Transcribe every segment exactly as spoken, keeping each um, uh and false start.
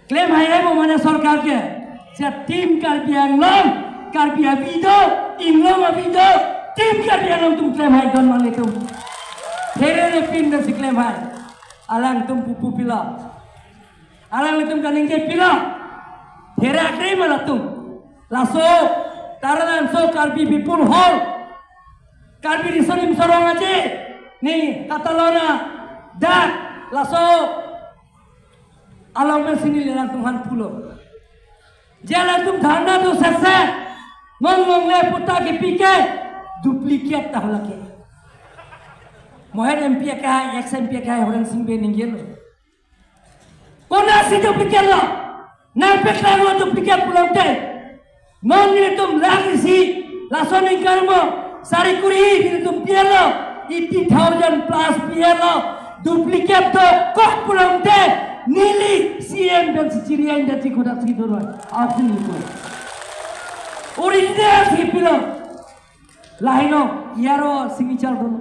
Klem hai hai mo mane sorkar ke. Seta Team Karbi Anglong, Karbi avi do, Inglong avi do, Team Karbi Anglong atum klem hai don manglitum. Here le pin do si klem hai. Alangtum pupu pilo. Alanglitum kaningje pilo. Here akre ma latum. Laso, Taralangso Karbi People Hall. Karbi Riso Nimso Rong Aje. Ni katalona. Dak. Laso. Along pensi neli alangtum aphan pulo. Je alangtum dharna do sese. Non longle patta kepi ke. Duplicate ta lake. Mohen M P akehai, ex M P akehai, Horensing Bey ningjelo. Konatsi duplicate lo? Nangpeklang lo duplicate pulote. Non nelitum lagi si, laso ningkan mo, sari kuri nelitum pilo, eighty thousand plus pilo, duplicate dokok pulote, neli C M pensi chiri ain dati kodak si dolo, aksi nelitum. Original si pilo, lahai non, iyaro signature dolo.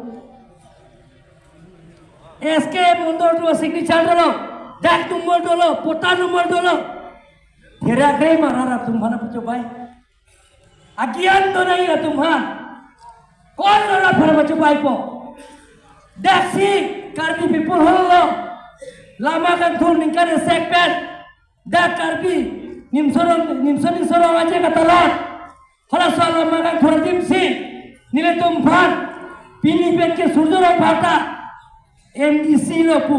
S K Mondol atum signature dolo, dak number dolo, patta number dolo. Here akre ma rat atum aphan pachobai. Agyan do nangji atum aphan. Ko-an lo rat aphan pachobaipo. Daksi Karbi People Hall lo. Lama Kangthur ningkan esek pen. Dak Karbi Nimso Rong, Nimso Nimso Rong Aje katalon. Halaso Lama Kangthur adim si nelitum aphan pini pen ke Surjya Rongphar ta M D C lo pu.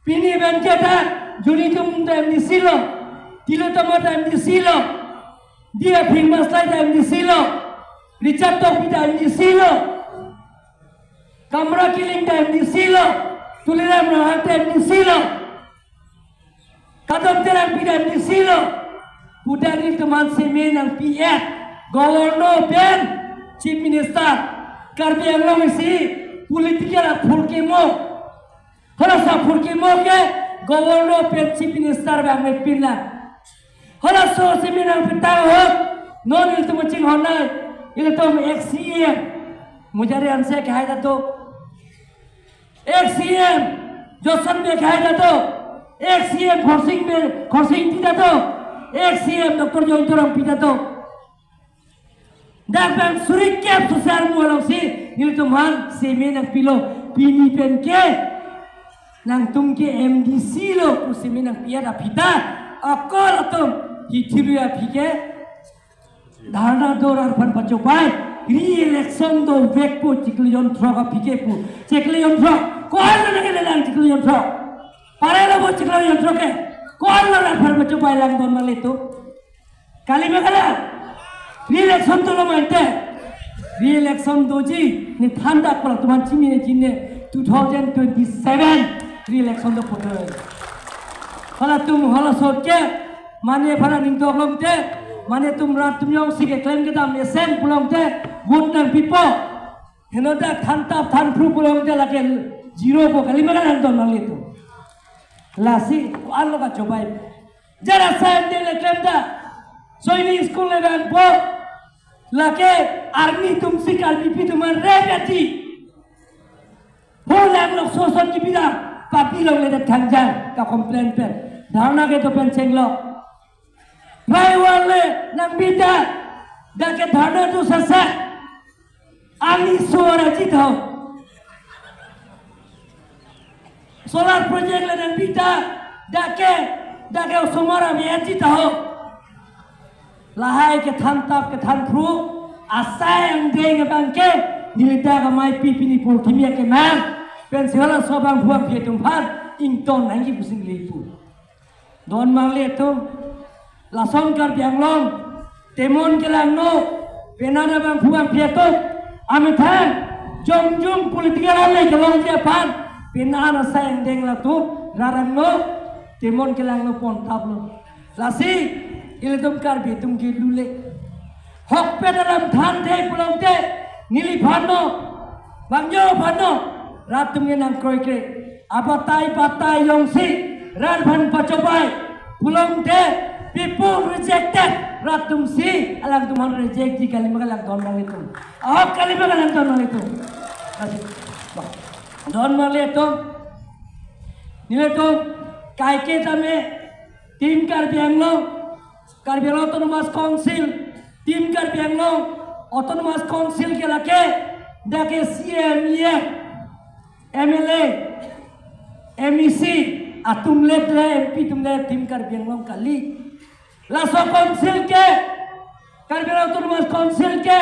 Pini pen ke ta Juni Tum ta M D C lo. Tilottama ta M D C lo. Dia Phingmaslai ta M D C lo. Richard Tokbi ta M D C lo. Kamra Killing ta M D C lo. Tuliram Ronghang ta M D C lo. Kadom Terangpi ta M D C lo. Pudak nelitum aphan seme nangpi-et. Governor pen Chief Minister. Karbi Anglong isi political aphurkimo. Halaso aphurkimo ke Governor pen Chief Minister bang mepin lang. Halaso seme nangpitang ahut. Non nelitum chinghon nai. Nelitum ex C M. Mujari anse kehai ta do. Ex C M Johnson Bey kehai ta do, ex C M Khorsing Bey, Khorsing Ingti ta do, ex C M Doctor Jayanta Rongpi ta do. Dak bang suri kep social mo along si, nelitum aphan seme nangpilo, pini pen ke, nangtum ke M D C lo, pu seme nangpi-et aphi ta, akol atum, hithi ru aphi ke, dharna do rat aphan pachobai, re-election dovekpo chiklo jonthrok aphi ke pu. Chiklo jonthrok. Ko-an lo nangkelelang chiklo jonthrok? Parelo bo chiklo jonthrok ke. Ko-an lo rat aphan pachobai lang don manglitum? Kali ma kalang? Re-election dolo mante. Re-election doji. Ne than dak pala tuman chini ne chini. Two thousand twenty-seven re-election dopo. Halatum halaso ke. Mane phan aning tok longte, mane tum rat atum jongsi keklem kedam esen pulongte, vote nangpipo. Henodak thantap thanphru pulongte lake zero po, kali ma kalang don manglitum? Lasi, ko-an lo kachobai. Jara asai angdeng le klem ta. Soini school le vangpo. Lake army atum si Karbipi atum an rape-etji. Ho lang lok soson kibida, papi lok le det thangjang ka complain pen. Dharna kedo pen chenglo. Rai wale nangbi ta, dak ke dharna tu sasa. Ani suara jit ho. Solar project le nangbi ta, dak ke, dak ke osomar ame jit ho. Lahai kethan tap kethan phru, asai angdeng abang ke, neli dak amei pipi ni purthimi akemang, pensi halaso abangphu abangphi atum aphan, ingtong nangji pusi neli pu. Don manglitum, lason Karbi Anglong, temon kelangno, penang abangphu abangphi atum, amethang, jongjung political ale kelongji aphan, penang asai angdeng latum, rarangno, temon kelangno pon taplo. Lasi, ilitum Karbi atum ke lule. Hokpet alam thanthe pulongte, neliphan no, bangjo aphan no, rat atum ke nangkroikre. Abatai batai jongsi, rat aphan pachobai pulongte, people rejected, rat atum si, alangtum aphan rejectji kali ma kalang don manglitum. Ahok kali ma kalang don manglitum. Lasi, don manglitum. Nelitum, kaike tame, Team Karbi Anglong, Karbi Anglong Autonomous Council, Team Karbi Anglong Autonomous Council ke lake, dak ke C E M, E M, M L A, M E C atum le, M P atum le Team Karbi Anglong kali. Laso council ke, Karbi Anglong Autonomous Council ke,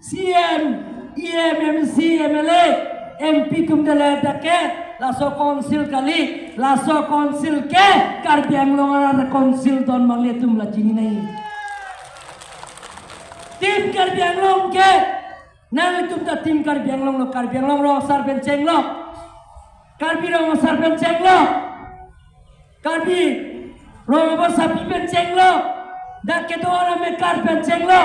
C E M, E M, M C, M L A, M P atum le dak ke, laso council kali, laso council ke Karbi Anglong arat council don mangle atum la chini nai. Team Karbi Anglong ke, nanglitum ta Team Karbi Anglong lo, Karbi Anglong rong asar pen chenglo, Karbi rong asar pen chenglo, Karbi rong abasapi pen chenglo, dak kedo-an amekar pen chenglo,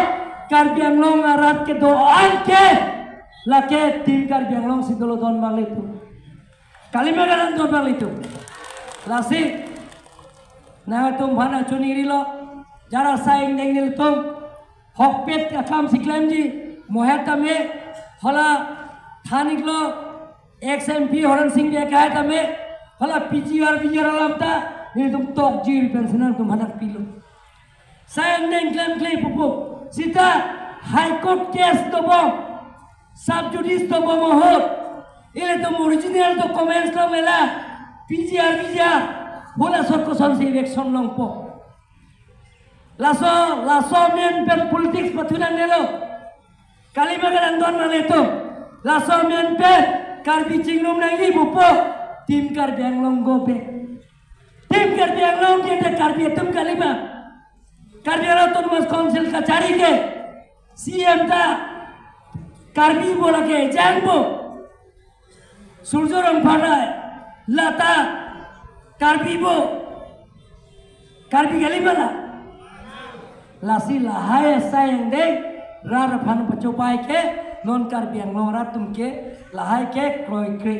Karbi Anglong arat kedo-an ke, lake Team Karbi Anglong si dolo don mangle atum. Kalima kadang don mangle atum. Lasi, nangtum aphan choningri lo, jara sai angdeng nelitum, hokpet akam si klemji, mohet tame, hala than-iklo, ex M P Horen Sing Bey akai tame, hala P G R, V G R alam ta, nelitum tokjir pen si nangtum aphan pilo. Sai angdeng klemkle pupo, sita High Court case dobom, sub judice dobom ahut, ilitum original documents along lela, P G R, V G R, bola sot kosonsi eviction longpo. Laso, laso amen pen politics pathu nangnelo. Kalima kadang don mangle atum. Laso amen pen Karbi chingrum nangji pupo. Team Karbi Anglong go back. Team Karbi Anglong ke te Karbi atum kalima. Karbi Anglong Autonomous Council kachari ke, C E M ta Karbi bo lake jangbo. Surjya Rongphar lata Karbi bo, Karbi kalima la. Lasi lahai asai angdeng rat aphan pachobai ke, non Karbi Anglong rat atum ke lahai ke kroikre.